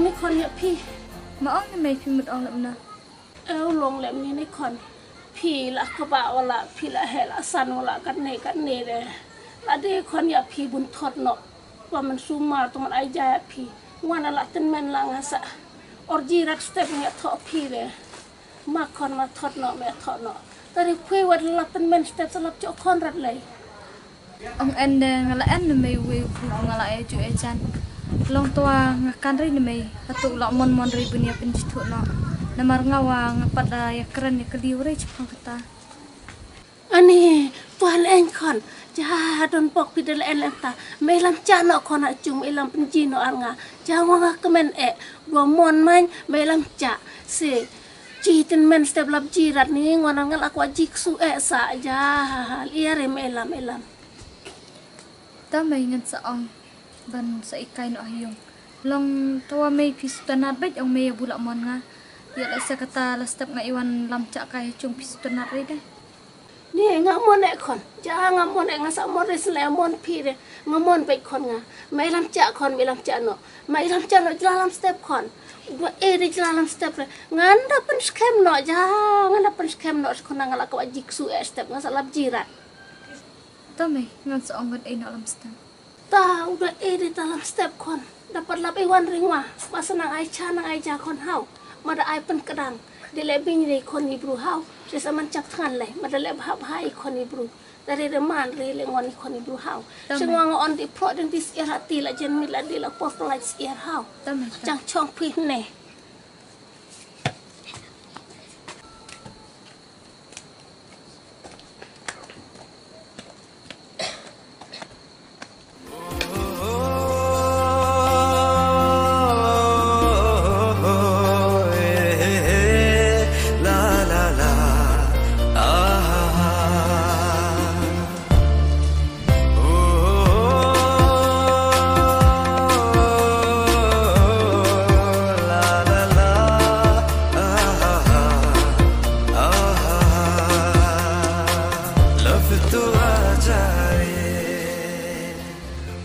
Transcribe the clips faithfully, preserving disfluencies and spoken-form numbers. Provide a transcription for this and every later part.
Ni khon ïa phi. Ma ong ne mei phi mut ong lem na. Eu long lem ni ni khon. Phi la kaba wala phi la he la san wala kat ne kat ne de. La de khon ïa phi bun thot no. Wa man sumar tu man ai ja ïa phi. Wan la ten men la nga sa. Or ji rat step ïa tho phi de. Ma khon ma thot no me thot no. Tari phi wat la ten men step sa lap cho khon rat lei. Ong en de nga la en ne mei wei u bru nga la e ju e jan. Long twa nga kan ri ne mei. Hatu la mon mon ri bunia penjitu no. Namar nga wa nga pat da ya kren ya kali wei chipang kata. Ani twa la en khon. Ja don pok pi de la en lenta. Mei lam cha no khon a chung mei lam penji no ar nga. Ja wa nga kemen e. Dua mon main mei lam cha. Se. Ji ten men step lap ji rat ni ngwan nga la kwa ji ksu e sa ja. Ia re mei lam mei lam. Ta mei ngan sa ong ban sa ikai noh ha yung. Long tawa mei phi sutanat bej ong mei ya bulak mon nga. Ya la sa kata la step nga iwan lam chak kai ha chung phi sutanat re deh. Ni nga mon ek khon. Ja nga mon ek nga sa mon re sele mon phi re. Nga mon bej khon nga. Mei lam chak khon mei lam chak noh. Mei lam chak noh jla lam step khon. Dua e re jla lam step re. Ngan da pen skhem noh ja. Ngan da pen skhem noh khon nga la kwa ji ksu e step nga sa lap ji rat. Ta mei ngan sa ong ngan e noh lam step. Ta u da e de ta lam step khon. Da pat lap e wan ring wa. Ma sa nang ai cha nang ai ja khon hau. Ma da ai pen kedang. De le bing re khon i bru hau. De sa man chap than le. Ma da le bha bha i khon i bru. Da re de man re le ngon i khon i bru hau. Sing wa nga on di pro den di sier hati la jen mi la di la por la sier hau. Chang chong phi ne.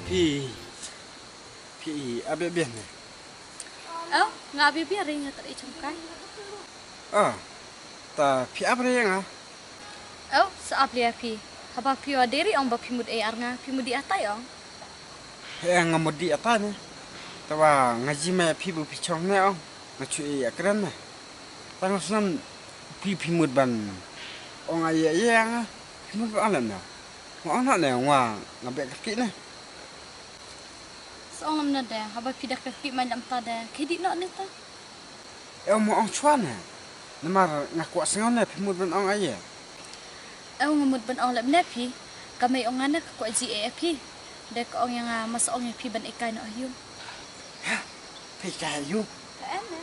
Phi, phi ap biang ne? Oh, nga ap biang ring nga tadi chungkai. Ah, ta phi ap re nga. Oh, sa ap lia phi. Haba phi wa deri ong ba phi mut e ar nga, phi mut di atai ong. He nga mut di atai ne. Tawa nga ji mai phi bu phi chong ne ong. Nga chu e akren ne. Ta nga snam phi phi mut ban ong ai ai nga. Phi mut ban ong lem ne. Nga ong ne nga nga bek ki ne. Sa ong lem ne de, haba phi da ki mai lam ta de. Ki di no ne ta. Eu mo ong chwa ne. Namar nga kwah sngaw ne phi mut ban ong aye. Eu nga mut ban ong lem ne phi. Ka mei ong nga ne ka kwah ji e phi. De ka ong ïa nga ma sa ong ïa phi ban ikai noh ha yung. Ha? Phi ikai ha yung? Ka em ne.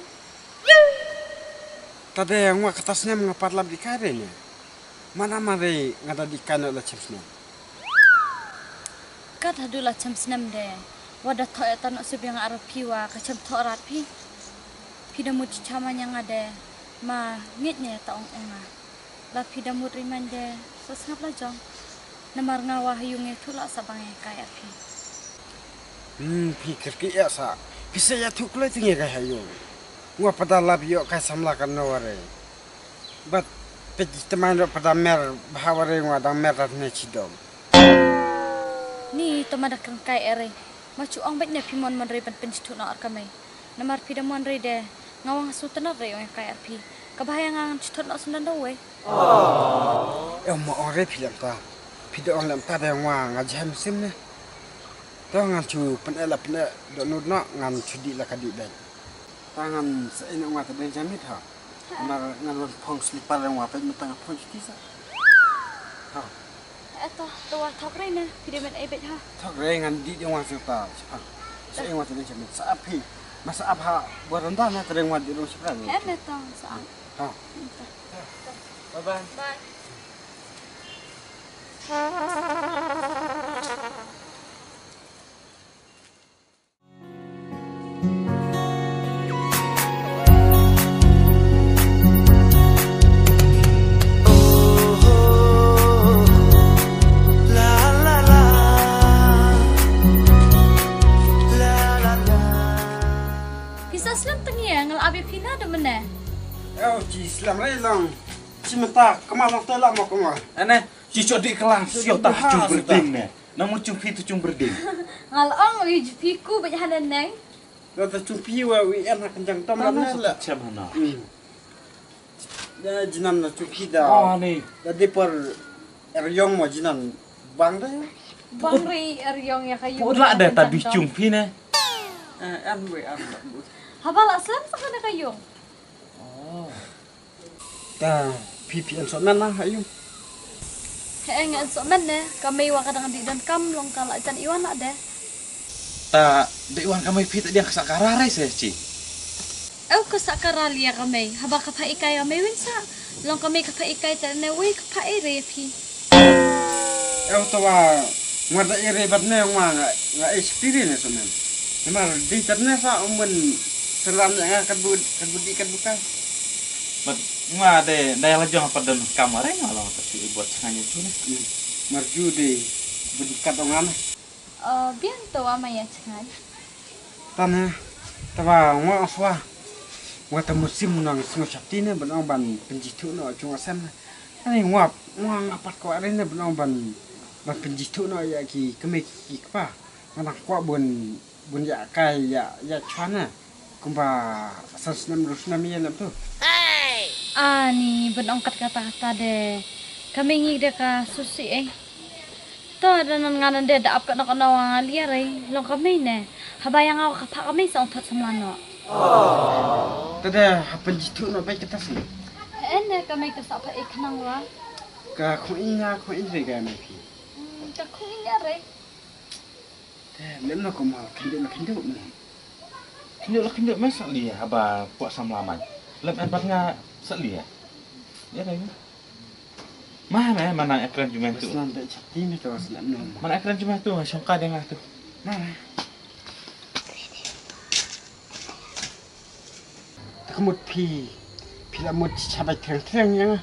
Ta de nga kata snem nga pat lap di kai re ne. Mana mare nga da di kai noh la chem snem. Kat hadu la chem snem de. Wa da thoh ïa ta noh sib ïa nga ar phi wa ka chem thoh rat phi. Phi da mut chama nya nga de. Ma ngit ne ta ong ong nga. La phi da mut riman de. Sa sngap la jong. Namar nga wa ha yung e thu la sa bang e kai ar phi. Hmm, phi kyrki ïa sa. Phi sa ïa thu kloi ting ïa kai ha yung. Nga pada lap ïoh kai samla kan no ware. Bat pej temain ro pada mer bha ware nga dang mer rat ne chidom. Ni toma da kren kai ere. Ma chu ong bej ne phi mon mon re ban pynchithu no ar kamai. Namar phi da mon re de nga wang su tenat re ong kai ar phi. Ka bha ya ngang chithot no sundan do we. Em mo ong re phi lem ta. Phi da ong lem ta de nga nga jam sim ne. To ngan chu pen ela pen do nud no ngan chu di la ka di bej. Ta ngan sa ina nga ta Benjamin ha. Mar ngan wan phong slipar yang wa pet metang phong chuti sa. Ha. Eto to wa thok re na phi de men ai bej ha. Thok re ngan di de wa sa ta. Ha. Sa ing wa ta Benjamin sa ap hi. Ma sa ap ha wa randa na ta reng wa di rong sipra ni. Em eto sa ap. Ha. Bye bye. Bye. Pisa Eo, ci slem rei long. Ci mynta kama long te la mo kama. Ane, ci chodi kelang siota ha chung berding ne. Namu chung phi tu chung berding. Ngal ong wi phi ku ba jahan neng. Da ta chung phi wa wi en ha kenjang tom la ne la. Chem hana. Hmm. Da jinan na chung phi da. Oh, ni. Da dipor eriong mo jinan bang da. Bang rei eriong ya kayu. Put la da ta bi chung phi ne. Eh, an wi an. Haba la slem sa kana kayu. Oh. Ta phi phi an so men na ha yu. He nga an so men ne, ka mei wa ka dang di dan kam long ka la jan iwan la de. Ta de iwan ka mei phi ta diang ka sa ka ra rai se ci. Au ka sa ka ra lia ka mei, haba ka pha ikai ka mei win sa. Long ka mei ka pha ikai ta ne wei ka pha i re phi. Eo to wa ngwa da ere bat ne ngwa nga nga experience ne so men. Namar di tat ne sa umen selam ne nga kat bud kat budi kat bukai. Bat ngwa de da la jong pat don kamare nga la kat si buat sanganya tu ne. Marju de budi kat ongan. Biang to wa maya chngai. Tane, taba ngwa aswa. Ngwa ta musim nang sngo chapti ne ban ong ban penjithu no chung asem ne. Ani ngwa ngwa nga pat ko are ne ban ong ban ban penjithu no ya ki keme ki kpa. Nga nang kwa bun bun ya kai ya ya chwa ne. Kumba san snem ru snem ya lem tu. Ani ban ong kat kata kata de. Kami ngi de ka susi eh. To da nan nga nan de da ap ka nok no nga lia rei long ka mei ne. Haba yang nga ka pha ka mei sa ong thot samla no. Te de ha penjithu no bai kata si. En de ka mei ka sa pha ik nang wa. Ka khong i nga khong i rei ga mei phi. Ka khong i nga rei. Te lem no ko ma khindu na khindu. Kynduh la kynduh me sa lia haba kwah samla man. Lem en pat nga sa lia. Ya dai. Ma me manang ekran jumen tu. Slan te chak ti me to slan no. Manang ekran jumen tu shongka de nga tu. Na. Ta ka mut phi phi la mut cha bai threng threng ya nga.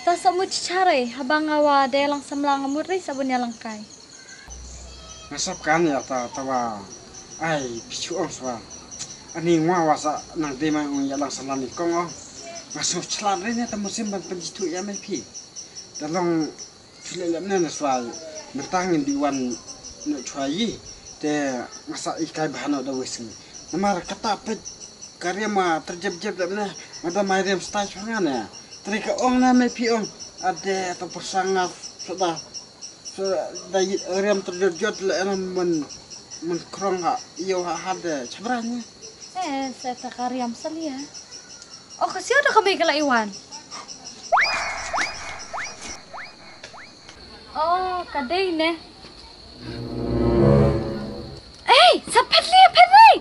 Ta sa mut cha re haba nga wa de lang samla nga mut re sa bun ya lang kai. Nga sap kan ya ta ta wa ai pichu ong swa. Ani ngwa wa sa nang de ma ong ya lang samla ni kong ong. Nga so chlan re ne ta musim ban penjithu ya mai phi. Ta long chule lem ne na swa. Mentang ngin di wan no chwa yi. Te nga sa ikai bahano da wesing. Namar kata pet karya ma terjep jep lem ne. Mada mai rem stai chwa nga ne. Teri ka ong na mai phi ong. Ade ta persang nga sada. So da riam terjot jot le en men men krong ha io ha hade chabra ni. Eh, sa ta ka riam salia. Oh, ka sio da ka mei ka la iwan. Oh, ka dei ne. Eh, sa phet li, phet li.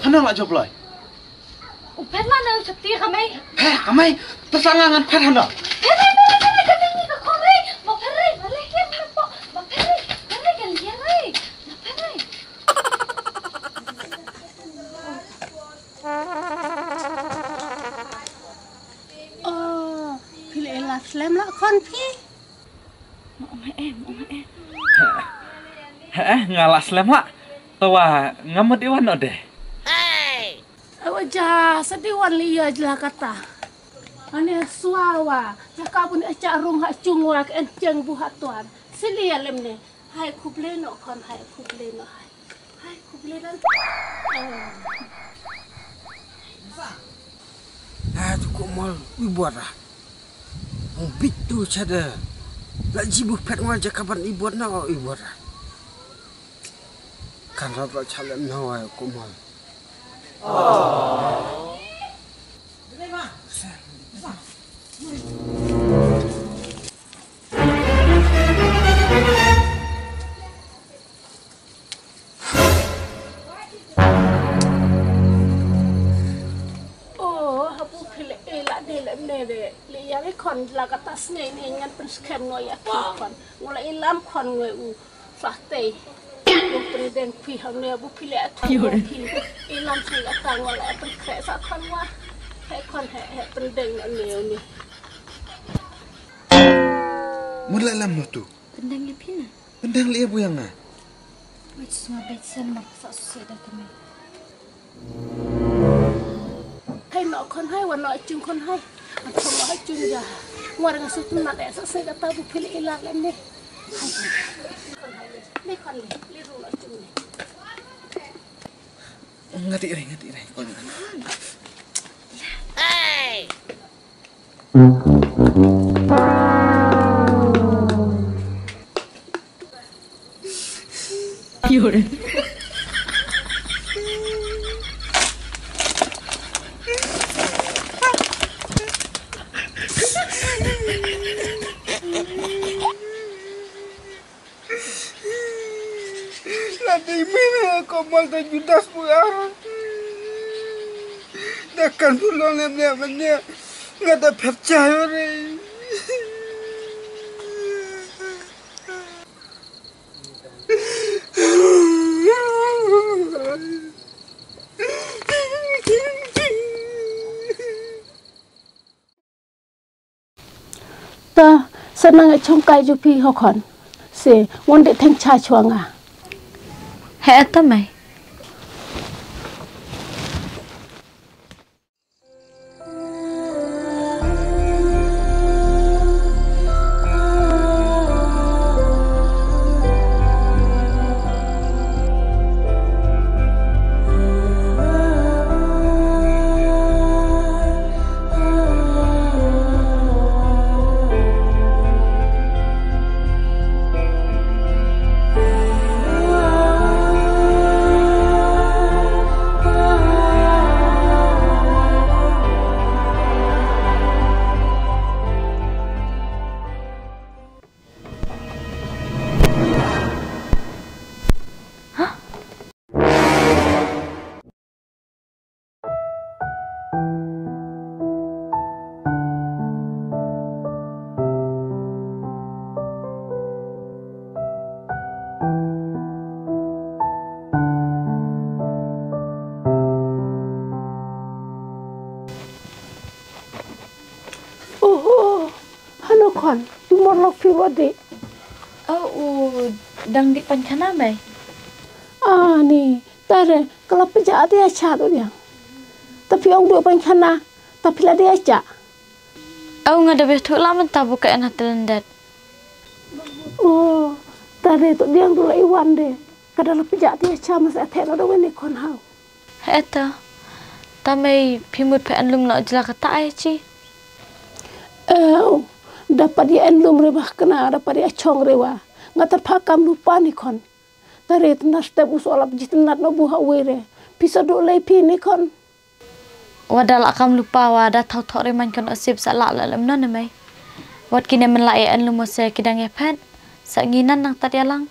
Hana la jop lai. U phet la na u chapti ka mei. He, ka mei. Ta sa nga ngan phet hana. Phet lai, phet lai, phet lai, ka mei ni ka khong lai. Ma phet lai, ma lai ki ma po. Ma phet lai, phet lai, ka lai. Ma phet lai. Oh, phi la slem la khon phi. Mo ong eh, mo ong eh. He eh, nga la slem la. Tawa nga mut iwan no de. Awa ja sadi wan li ya jla kata. Ane swa wa ya ka bun acha rung ha chung wa ka en cheng bu ha tuan. Sili ya lem ne. Hai khuble no khon hai khuble no hai. Hai khuble dan. Ha tu ko mol wi bora. Hong bit tu chada. La ji bu pet ngwa jaka ban i bot na i bot. Kan rap la chalem na wa ko mol. Oh, habu phi le ila de le ne de. Le ya le khon la ka tas ne ne ngan pynskhem no ya khon. Ngo la ilam khon ngoi u. Sa tei. Ngo pyndeng phi ha ne bu phi le atu phi. Ilam phi la ta ngo la pynkre sa khon wa. He khon he he pyndeng na ne ni. Mun la lam mo tu. Pyndeng ya phi na. Pyndeng le ya bu yang na. Wait, sma bet sen mar sa su se da kami. Khon hai wan noh chung khon hai. Wan khon noh chung ja. Ngwar nga sut mat eh sa se kata bu pil ilan lem ni. Ni khon ni, ni ru noh chung ni. Ngati rai, ngati rai. Kon. Hey. La dei mena ko mal da Judas bu ar. Da kan bu long ne ne ne. Nga da phet cha yo re. Ta sa nang chong kai ju phi ho khon. Se won de theng cha chwa nga. He ta mai. Oho, hano khon, u mor lok phi wadi. Oh, u dang di pan khana mai. Ani, tare, kala peja ati achat u diang. Ta phi ong du pan khana, ta phi la di acha. Au nga da beh thuk la mynta bu ka en ha telendet. Oh, tare tu diang du la iwan de. Kada la peja ati acha mas athe no da wen ni khon hau. Heta. Ta mei phi mut phi en lum noh jla kata ai chi. Eh, da pat ïa en lum re bah kena, da pat ïa chong re wa. Nga ta pha kam lupa ni khon. Ta re tna step u so lap ji tna no bu ha we re. Phi sa du lei phi ni khon. Wa da la kam lupa wa da thau thok re man kan osip sa la la lem non mei. Wat kine men la ïa en lum se ki dang ïa phet. Sa ngi nan nang tat ïa lang.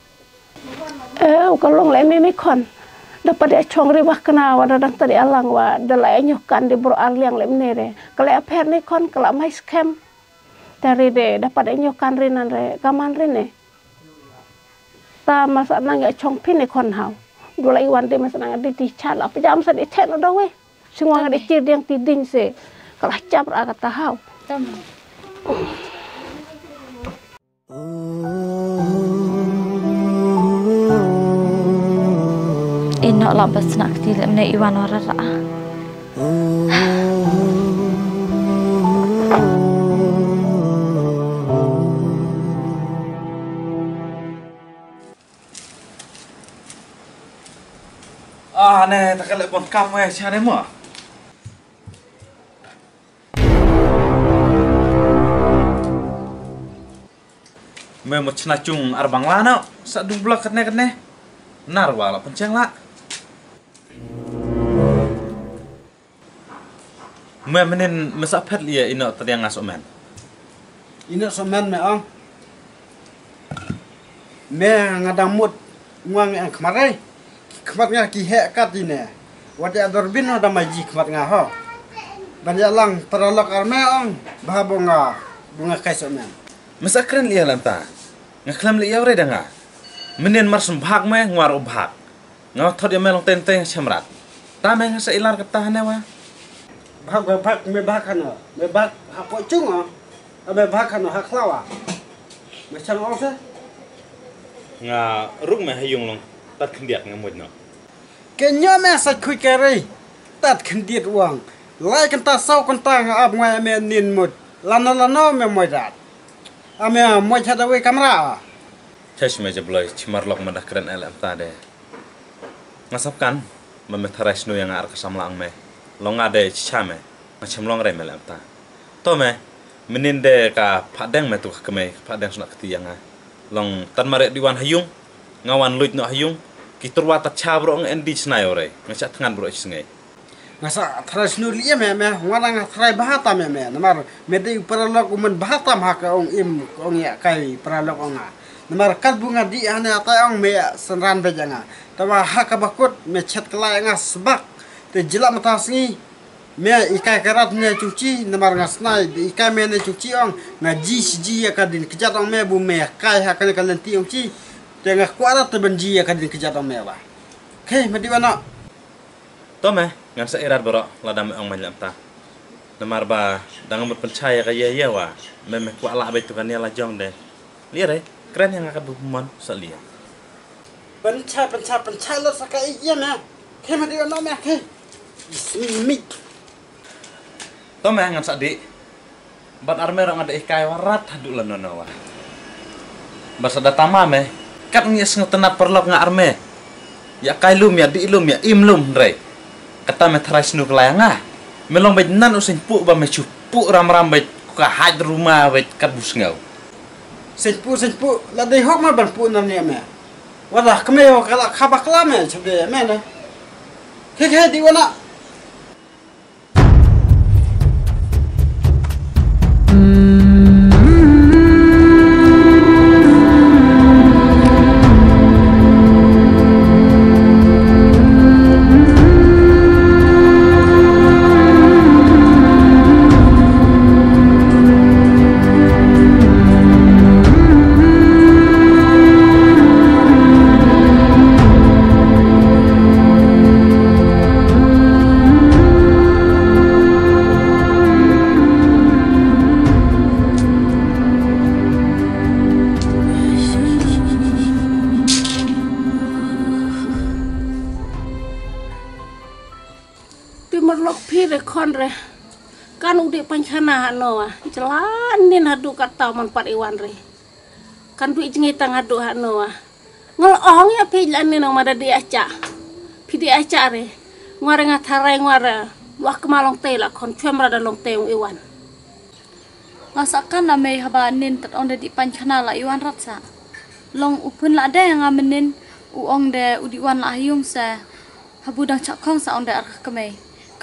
Eh, u ka long lei ne ne khon. Da pat ïa chong re bah kena wa da dang tad ïa lang wa da la ïa nyoh kan de bro ar liang lem ne re. Ka la ïa pher ne khon ka la mai skhem. Ta re de da pat ïa nyoh kan re nan re ka man re ne. Ta ma sa nang ïa chong phi ne khon hau. Du la ïa wan de ma sa nang de ti cha la pa jam sa de chen da we. Singwa nga de ti diang ti ding se. Ka la chap ra ka ta hau. Tam. Ino la bas nak ti le mne iwan ora ra. Ah, ne, ta ka le pon kam we cha ne mo. Me mo chna chung ar bang la no, sa dung blak katne katne. Nar wa la pyncheng la. Me menin me sa phet lia ino tadiang nga somen. Ino somen me ong. Me nga dang mut ngwang ang kmare. Khmat nga ki heh kat ine. Wat ïa dor bin no da mai ji khmat nga ho. Ban ïa lang paralok ar me ong. Bha bo nga, bo nga kai somen. Masa kren lia lanta. Nga khlem lia ure da nga. Menen mar sum bhak me ngwar u bhak. Nga thot ïa me long ten ten shamrat. Ta me nga sa ilar kata hane wa. Bhak bhak bhak me bhak hano. Me bhak ha po chung o. Me bhak hano ha khlawa. Me chang ong se. Nga ruk me ha yung long. Tat khyndiat nga mut no. Ke nyo me sa khui kari. Tat khyndiat wang. Lai kynta saw kynta nga ap nga ïa me nin mut. Lano lano me moi dat. A me moi chada wei kamra. Chesh me jabloi chimar lok ma da kren ele em ta de. Nga sap kan ma me tharai snu ïa nga ar ka samla ang me. Long nga de chicha me. Nga chem long re me le em ta. To me, menin de ka phadeng me tu ka kmei, ka phadeng sna kti ïa nga. Long tan mare di wan ha yung, nga wan luit no ha yung, ki turwa ta cha bro nga endi chnai ore, nga cha thngan bro chisngai. Nga sa thrai snu li me me, nga na nga thrai bahata me me, namar me de paralok umen bahata ma ka ong im, ka ong ya kai paralok ong nga. Namar kal bu nga di hane atai ong me ya senran be janga. Tawa ha ka bakut me chet kelai nga sebak, te jila mata sngi. Me ikai karat ne chuchi namar nga snai ikai me ne chuchi ong nga ji siji ya kadin kejat ong me bu me kai ha kane ka lenti ong chi. Te nga kwarat te ben ji ya kadin kejat ong me ba. Ke me di wana. To me ngan sa irat bro lada me ong me lam ta. Namar ba dang mut penchai ya ka ya ya wa me me kwa la be tu kan ya la jong de. Lia re, kren yang akan bumon sa lia. Penchai penchai penchai lo sa ka iya me. Ke me di wana me ke. Ismi. To me ngan sa di. Bat arme rong ada ikai warat hadu la nono wa. Bat sa datama me. Kat ngi sngew tenat perlok nga arme. Ya kai lum ya di lum ya im lum re. Kata me tharai snu kelai nga. Me long bej nan u sing pu ba me chu pu ram ram bej ka haj ruma bej kat bu sngew. Sing pu sing pu la dei hok ma ban pu nan ya me. Wala kme wa kala khaba kala me chap de me na. Ke ke di wana. Pi marlok phi re khon re. Kan u dei pynkhana hano wa. Jalan nin hadu kata man pat iwan re. Kan du jngi tang hadu hano wa. Ngal ong ya phi lan nin ong mada dei acha. Phi dei acha re. Ngware nga tharai ngware. Wah kema long te la khon chwem rada long te ong iwan. Nga sa kan na mei haba nin tat ong de di pan chana la iwan rat sa. Long u pun la de nga menin u ong de u di wan la ha yung sa. Habu dang chak khong sa ong de ar ka kemei.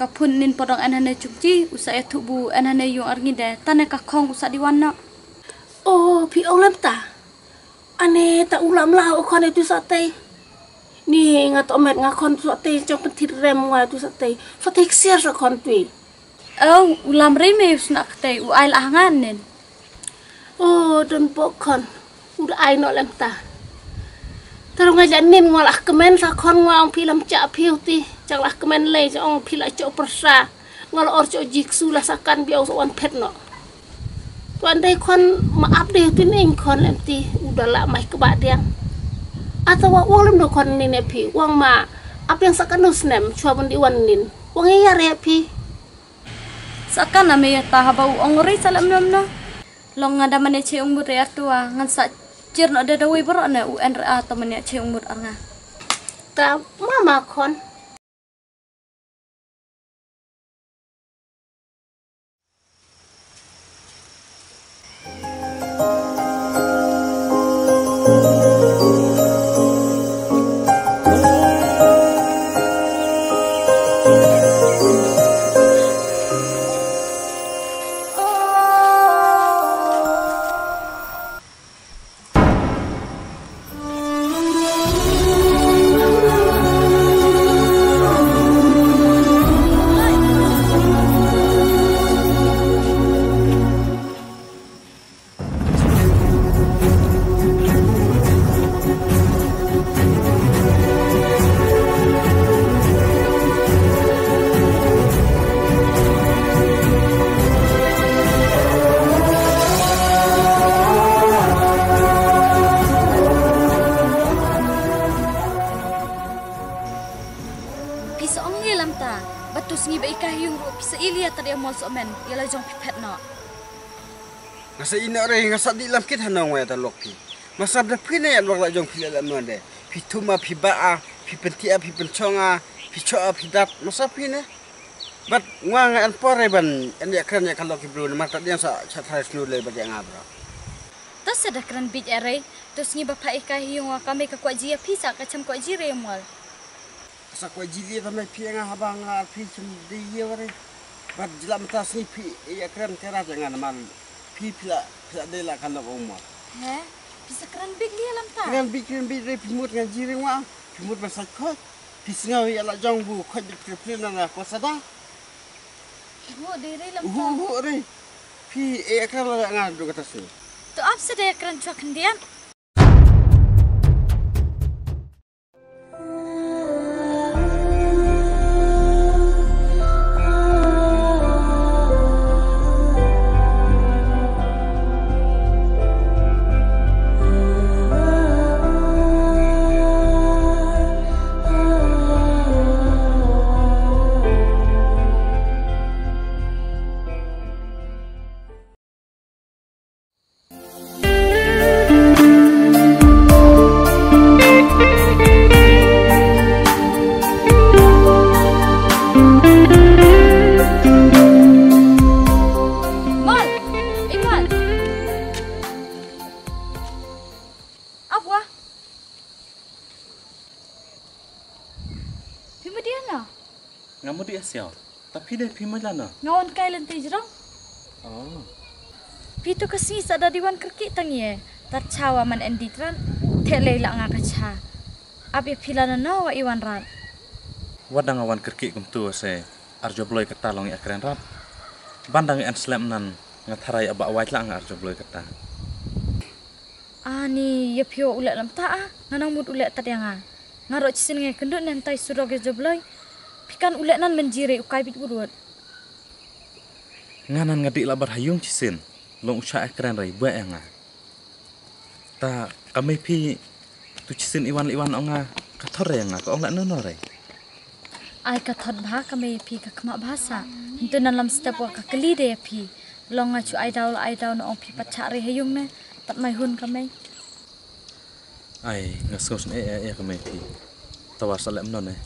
Ka pun nin podong en hane chukchi u sa ya thubu en hane yung ar ngi de tane ka khong u sa di wan no. Oh, phi ong lem ta. Ane ta u lam la u khon e tu sa tei. Ni nga to met nga khon tu sa tei chong pentit rem nga tu sa tei. Sa tei ksiar sa khon tui. Oh, u lam rei me u sna ktei u ai la ha nga nen. Oh, don bok khon. U da ai no lem ta. Taru nga ja nin nga la kmen sa khon nga ong phi lam cha phi u ti. Chang la kmen lei cha ong phi la cho persa. Nga la or cho jik su la sa kan biau sa wan phet no. Tuan dei khon ma ap dei tu ning khon lem ti. U da la mai kba diang. Atawa wong lem no khon ni ne phi. Wong ma ap yang sa kan no snem chua bun di wan nin. Wong ya re phi. Sa kan na me ya ta haba u ong rei sa lem lem na. Long nga da mane che ung mut re ar tua ngan sa chir no de da wei bro ne u en re a ta mane che ung mut ar nga. Ta mama khon. Pisa ong ni lam ta. Bad to sngi ba i kai ha ïung ruh phi sa ïa leit tad ïa mall soh men, ïa la jong phi phet noh. Nga sa ïeh noh re, nga sa dih lam kit hano nga ïa ta lok phi. Nga sa da phi ne ïa lok la jong phi la la mon de. Phi thum a, phi bah a, phi pynthih a, phi pynchong a, phi choh a, phi dat, nga sa phi ne. Bad nga nga en por re ban en ïa kren ïa ka lok ki bru namar ta dien sa cha thrai snu le bad ïa nga bro. To sa da kren bit ïa re, to sngi ba pha i kai ha ïung wa ka mei ka kwah ji ïa phi sa ka cham kwah ji re mall. Sa kwah ji ïa ka mei phi nga haba nga phi chim de ïa wa re. Bad jila mynta sngi phi ïa kren kera ïa nga namar phi phi la phi la de la ka lok u mall. He? Phi sa kren bit ïa lam ta? Kren bit kren bit re phi mut nga ji re wa. Phi mut ba sa khot. Phi sngew ïa la jong bu khot bit kri phi na na ko sa da. Hu de re lam Hu ta. Hu re. Phi e kra la nga du kata si. To ap sa de kren chwa khyndiat. Mal, Iman. Abwa. Phi mut ïa na? Nga mut ïa siaw. Ta phi de phi mut lano? Nga wan kai lynti jrong. Oh. Phi tu ka sngi sa da di wan kyrkieh tang ïa. Tat cha wa man endi tran. Te lei la nga ka cha. Ap ïa phi lano no wa i wan rat. Wat da nga wan kyrkieh kumtu se. Ar jobloi kata long ïa kren rat. Ban da nga en slem nan nga tharai aba wai la nga ar jobloi kata. Ani ïa phi wa u leh lam ta a, nga nang mut u leh tat ïa nga. Nga roh chisin ngai kyndut nen tai surok ïa jobloi. Phi kan u leh nan mynjire u kai bit urut. Nga nan nga dih labar ha ïung chisin, long u sha e kren rei buh ïa nga. Ta ka mei phi tu chisin iwan iwan ong nga ka thor ïa nga ka ong la no no rei. Ai ka thot bha ka mei phi ka khma bha sa. Ntu nan lam step wa ka kali de phi. Long nga chu ai daw la ai daw no ong phi pat cha rei ha ïung ne. Pat mai hun ka mei. Ai nga sngew sne e e ka mei phi. Tawar sa lem non e.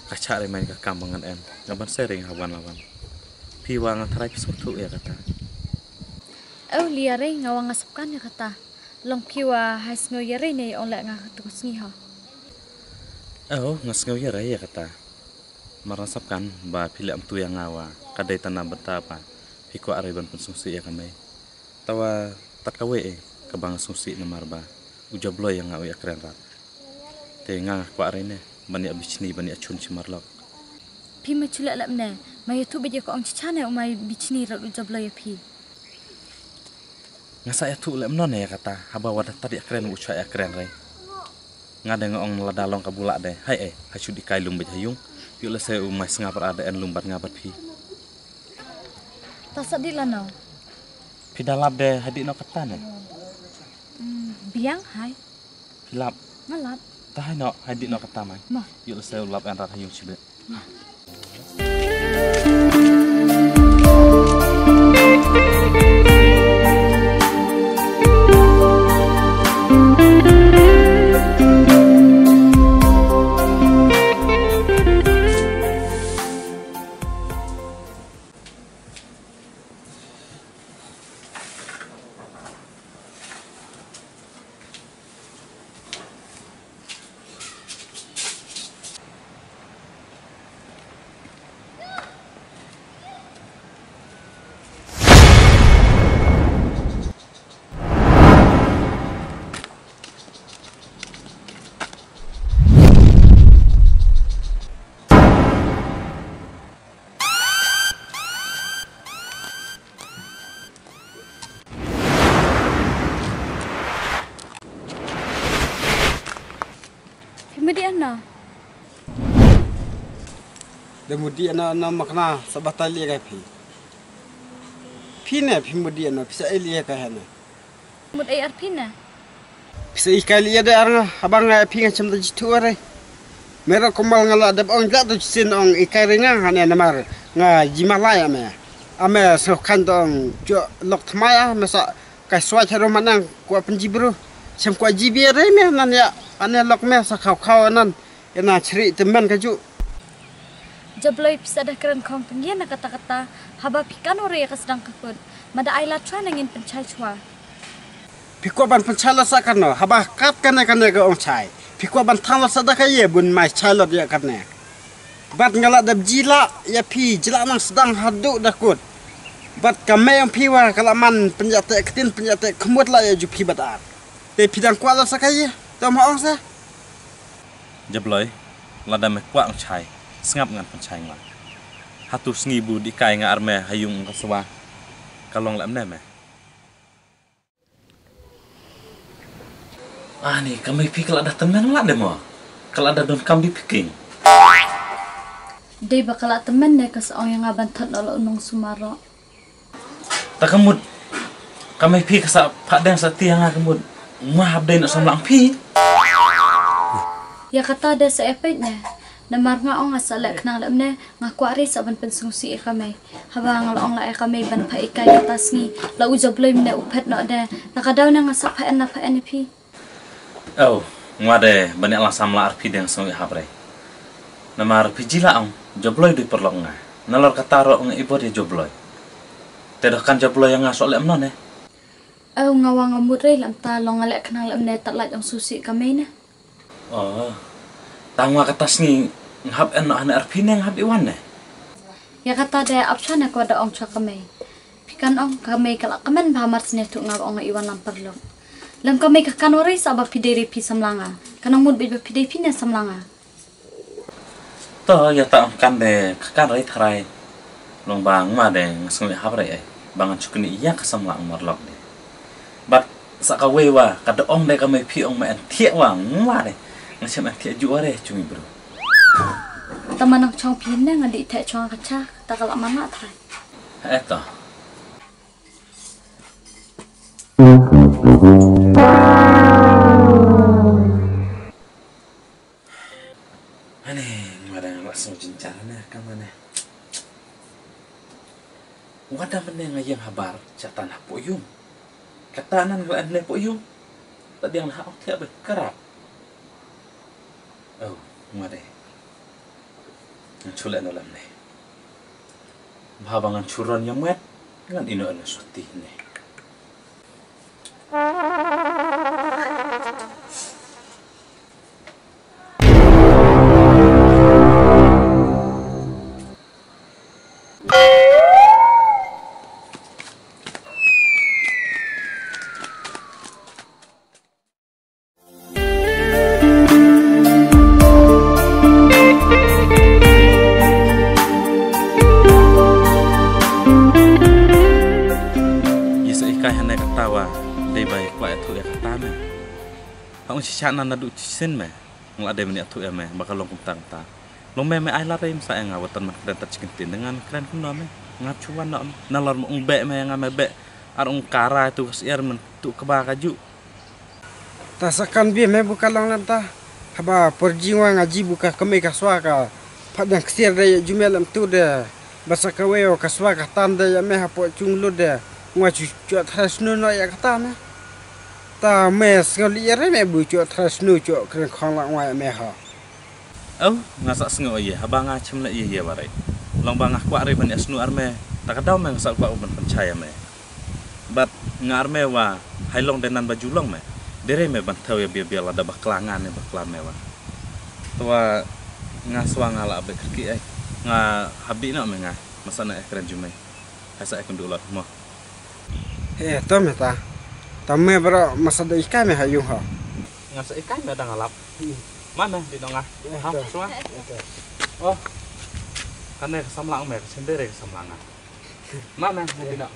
Ka cha rei mai ka kam ba ngan en. Nga ban se rei nga wan la wan. Phi wa nga tharai phi sngewthuh ïa kata. Oh lia rei nga wa nga sap kan ïa kata. Long phi wa hai sngew ïa rei ne ong leh nga tu sngi ho. Oh nga sngew ïa rei ïa kata. Mar nga sap kan ba phi leh mtu ïa nga wa ka dei tana bynta ba phi kwah rei ban pynsngewsih ïa ka mei. Tawa tat kawei e kaba nga sngewsih namar ba u jobloi ïa nga u ïa kren rat. Te nga nga kwah rei ne ban ïa bichni ban ïa chun chi marlok. Phi ma chuleh lep ne ma ïa tu bit ïa ka ong chicha ne u ma bichni rat u jobloi ïa phi. Nga sa ïa tu lep non ne ïa kata haba wada tat ïa kren u cha ïa kren rei. Nga de nga ong lada long ka bula de hai e ha chu di kai lum bit ha yung. Yu lese u mai snga para de en lum bat nga bat phi. Ta sa di lano. Phi da lap de hai di no kata ne. Hmm, biang hai. Phi lap. Nga lap. Ta hai no hai di no kata mai. Ma. Yu lese u lap en rat ha yung chibe. Phi mudi ano? Da mudi ano ano makna sa batai liya ka phi. Phi ne phi mudi ano phi sa ai liya ka hana. Mut ai ar phi ne. Pisa i kai liya de ar nga habang nga phi nga cham da jithu are. Me ruh kumba nga la dep ong, la tu shisien ong ikai ri nga hane namar nga ji ma lai ame. Ame sngewkhan to ong jok lok thymmai ah, me sa kai swai cha ruh manang kwah pynji bru. Shem kwah ji bia re me nan ïa ane lok me sa khaw khaw nan ïa na chri tymmen ka ju. Jabloi pisa da kren khong pyngen na kata kata, haba phi kan ore ka sdang ka kut. Mada ai la chwa na ngin pynchai chwa. Phi kwah ban pynchai la sa kano, haba kat kane kane ka ong chai. Phi kwah ban thang la sa da ka ye bun mai chai lot ïa kane. Bad nga la dep jila ïa phi jila nang sdang haduh da kut. Bad ka mei ong phi wa ka la man pynjate ktin pynjate khmut la ïa ju phi bad ar. Te phi dang kwah la sa ka ye, to ma ong sa. Jabloi, lada me kwah ong chai, sngap ngan pynchai nga. Hatu sngi bu di kai nga ar me ha yung ka swa. Ka long lem ne me. Ani, ka mei phi ka la da tymmen la de mo. Ka la da don kam bi picking. Dei ba ka la tymmen ne ka sa ong ïa nga ban thot noh la u nongsumar ruh. Ta ka mut. Ka mei phi ka sa phah deng sa ti ïa nga ka mut. Ma hap dei noh samla ong phi. Ïa kata de sa epek ne. Namar nga ong nga sa leh khnang lem ne. Nga kwah ri sa ban pynsngewsih ïa ka mei. Haba nga la ong la ïa ka mei ban phah ikai kata sngi. La u Jabloi mynne u phet noh de. Na ka daw ne nga sa phah en na phah en ïa phi. Oh, nga de ban ïa la samla ar phi deng sngew ïa hap re. Namar phi ji la ong Jabloi dei paralok nga. Nalor kata ruh nga ibot ïa Jabloi. Te doh kan Jabloi ïa nga soh lem non eh. Oh, nga wa nga mut re lem ta long nga leh khnang lem ne tat lait ong susi ka mei ne. Oh. Tang wa kata sngi nga hap en noh hane ar phi ne nga hap i wan ne. Ïa kata de ap chane ko da ong chwa ka mei. Phi kan ong ka mei ka la kmen ba mar sne tu nga ong i wan lam paralok. Lem ka mei ka kan ore sa ba phi dei re phi samla nga. Kan ong mut bit ba phi dei phi ne samla nga. To ïa ta ong kan de ka kan re tharai. Long ba nga de nga sngew hap re ai. Ba ngan chukni ïa ka samla nga marlok de. Bad sa ka wei wa ka da ong de ka mei phi ong ma en thiah wa nga de. Nga shem en thiah ju are chungi bro. Ta manang chong phi ne nga di thiah chong ka cha ta ka la mana tharai. Eto. Ane, nga dang la sngewjynjar ne, ka mane. Nga dang mane nga ïeng habar, shatan hapoh ïung. Kata nan nga ne hapoh ïung. Ta diang ha ong thiah ba kara. Oh, nga de. Ngan shu leh noh lem ne. Bha ba ngan shu ron ïa met, ngan ïeh noh na shuti ne. Ïa sa i kai hane kata wa dei bai kwah ïathuh ïa kata me. Ha un shisha na naduh shisien me. Nga la dei ban ïathuh ïa me ba ka long kumta kumta. Long me me ai la rei msa ïa nga watan man kren tat chicken tin ngan kren kumno me. Nga chuwan no me. Nalor me ung beh me ïa nga me beh. Ar ung kara tu ka syiar men tu kaba ka ju. Ta sa kan bia me bu ka long lem ta. Haba por jingwa nga ji bu ka kmie ka swa ka. Phat dang ksiar de ju me lem tu de. Ba sa ka wei o ka swa ka tan de ïa me hapoh chung lut de. Ngwa chu chu thra snu no ïa ka ta me. Ta me sngew li ïa re me bu chu thra snu chu kren khong la ngwa ïa me ha. Au, nga sa sngew ïa haba nga chem la ïa ïa ba re. Long ba nga kwah re ban ïa snu ar me. Ta ka daw me nga sa kwah ban pynchai ïa me. Bad nga ar me wa hai long de nan ba ju long me. De re me ban thew ïa bia bia la da ba kla nga ne ba kla me wa. Twa nga swa nga la bek ki ai. Nga habi no me nga. Masa na ekran ju me. Hai sa ek ndu lot mo. He to me ta. Ta me bro masa da ikai me ha yung ho. Nga sa ikai me da nga lap. Ma me di no nga. Ha swa. Oh. Kane ka samla me ka sendere ka samla nga. Ma me di no.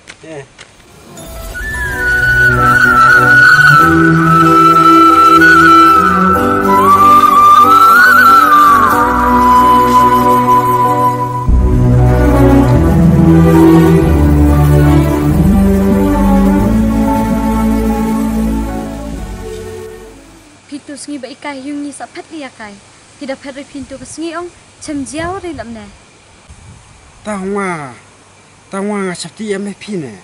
Phi tu sngi ba ikai yung ni sa phet ïa kai. Ki da phet ri phi ntu ka sngi ong, chem jiaw ri lam ne. Ta nga, ta nga nga chap ti ya me phi ne.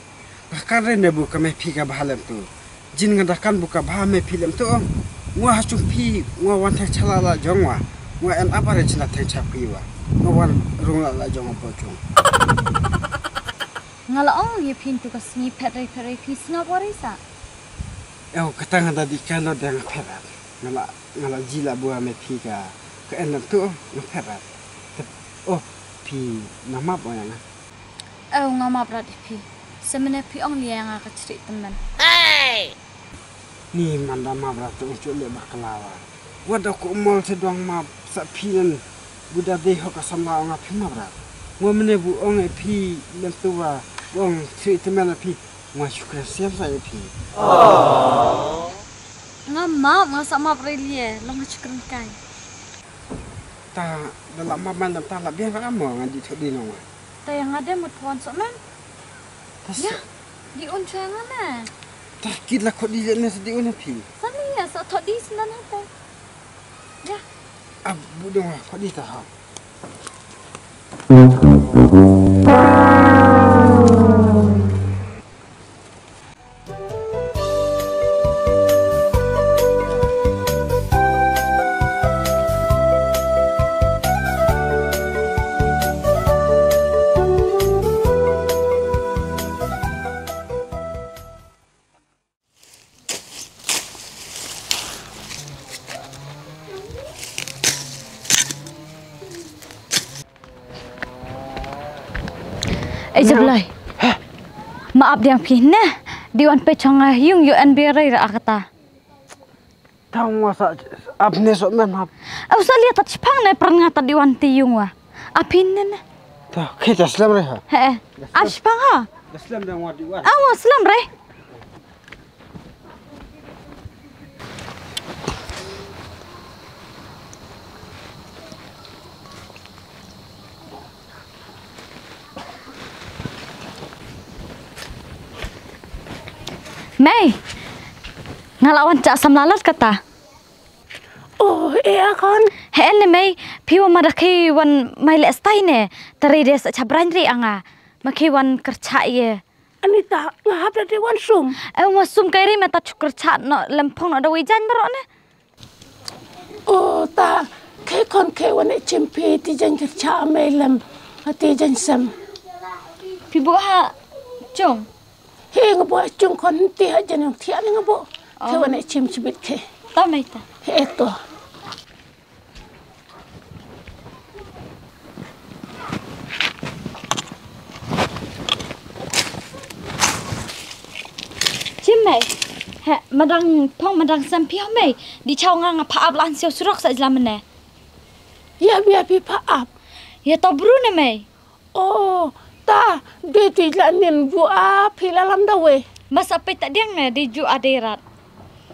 Ka kan re ne bu ka me phi ka bha lem tu. Jin nga da kan bu ka bha me phi lem tu ong. Nga ha chung phi, nga wan thang chala la jong wa. Nga en apa re chna thang chap ki wa. Nga wan rung la la jong wa po chung. Nga la ong ya phi ntu ka sngi phet ri phet ri phi snga bori sa. Ew, kata nga da di kan lo dang phet rat. Nga la, nga la ji la bua me phi ka, ka en lam tu, nga phet rat. Kat, oh, phi na map o ya nga. Ew, nga map rat phi. Semene phi ong lia nga ka chri temen. Ni man da map rat tu ong chu le bakla wa. Wa da ko mol se dong map sa phi nen. Bu da dei ho ka samla ong a phi map rat. Ngo mene bu ong e phi lem tu wa ong chri temen a phi. Nga shukran siam sa ïa phi. Nga map, nga sa map re lie, long nga shukran kai. Ta, da la map man ta la biang ra mo nga di thodi nong. Ta ïa nga de mut pon so man. Ta ya, di un chwa nga na. Ta kit la khodi le ne di un phi. Sa ni ya sa thodi sinan ha ta. Ya. Ab bu dong khodi ta ha. Ei, Jablai. Ma ap diang phi ne? Di wan pe chong a yung yo en bi rai ra kata. Tang wa sa ap ne so men hap. Au sa lia tat chipang ne pran nga tat di wan ti yung wa. Ap hin ne ne. Ta, ke ta slam re ha. He. Ap chipang ha. Ta slam dang wa di wan. Au slam re. Mei, nga la wan cha samla lat kata. Oh, eh, a khon. He ne mei, phi wa ma da khi wan mai le stai ne, tari de sa cha brand ri anga, ma khi wan kercha ye. Anita, nga hap da te wan sum. Eh, wa sum kai ri me ta chukur cha no lempong no da wi jan bro ne. Oh, ta, ke kon ke wan e chim phi ti jan kercha me lem, ti jan sem. Phi bu ha chung. He nga bu ha chung kon ti ha jan yong ti ha nga bu. Ke wan e chim chibit ke. Ta me ta. He to. Chim mei. He, madang phong madang sem phi mei. Di chaw nga nga pha ap lan siaw surok sa jlam ne. Ya bia phi pha ap. Ya to bru ne mei. Oh, ta, de ti la nin bu a phi la lam da we. Masa pe ta diang ne di ju a de rat.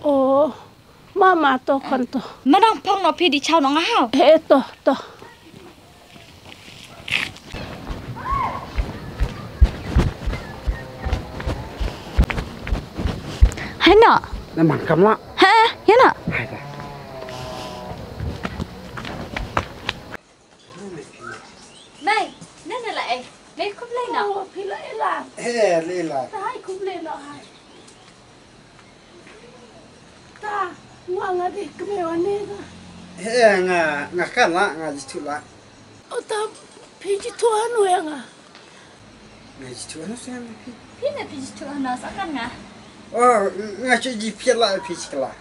Oh, mama to kon to. Manang phong no phi di chaw no nga hau. He to, to. Hai na. Na man kam la. He, ya na. Hai ta. Mei, nana la eh. Mei khublei noh. Oh, phi la eh la. He, lei la. Ta hai khublei noh hai. Ta, nga nga dei kmie wan ne ta. He, nga, nga kan la, nga jithuh la. Oh, ta, phi jithuh hano ya nga. Nga jithuh hano sa nga phi. Phi ne phi jithuh hano sa kan nga. Oh, nga chu ji phi la phi chi la.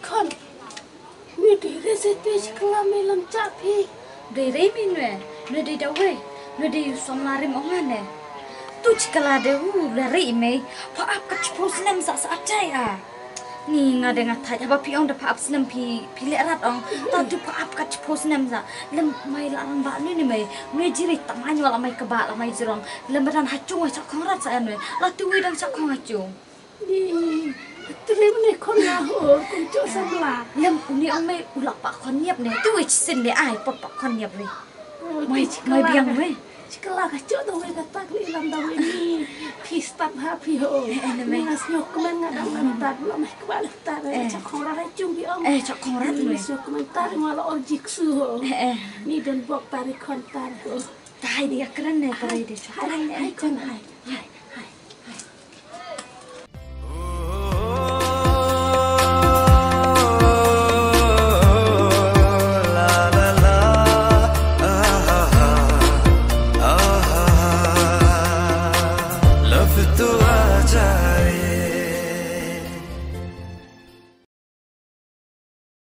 Khon. Ngi dei re se te shi kala me lam cha phi. Dei re mi nwe. Nwe dei da we. Nwe dei u samla rim ong ane. Tu shi kala de u la re me. Pha ap ka chipo snem sa sa achai a. Ni nga de nga thaj haba phi ong da pha ap snem phi phi le rat ong. Ta tu pha ap ka chipo snem sa. Lem mai la rang ba ni ni mai. Nwe jiri ta mai wa la mai ka ba la mai jirong. Lem badan ha chung wa cha khong rat sa nwe. La tu wi dang cha khong ha chung. Ni tri mene khon la ho kum cho samla. Lem uni ong mai u la pa khon niap ne. Tu wi sin ne ai pa pa khon niap wi. Mai mai biang wi. Shikala ka chok da wei ka tak li lam da wei ni. Phi stad ha phi ho. Eh, eh, ne mei. Nga sngew kmen nga dang lam tad lo meh kba le tad. Eh. Chok khong rat hai chung bi ong. Eh, chok khong rat ne mei. Sngew kmen tad nga la or jik su ho. Eh, eh. Ni don bok tad i khon tad ho. Tai di akren ne tai di chok. Hai, hai, hai, khon hai.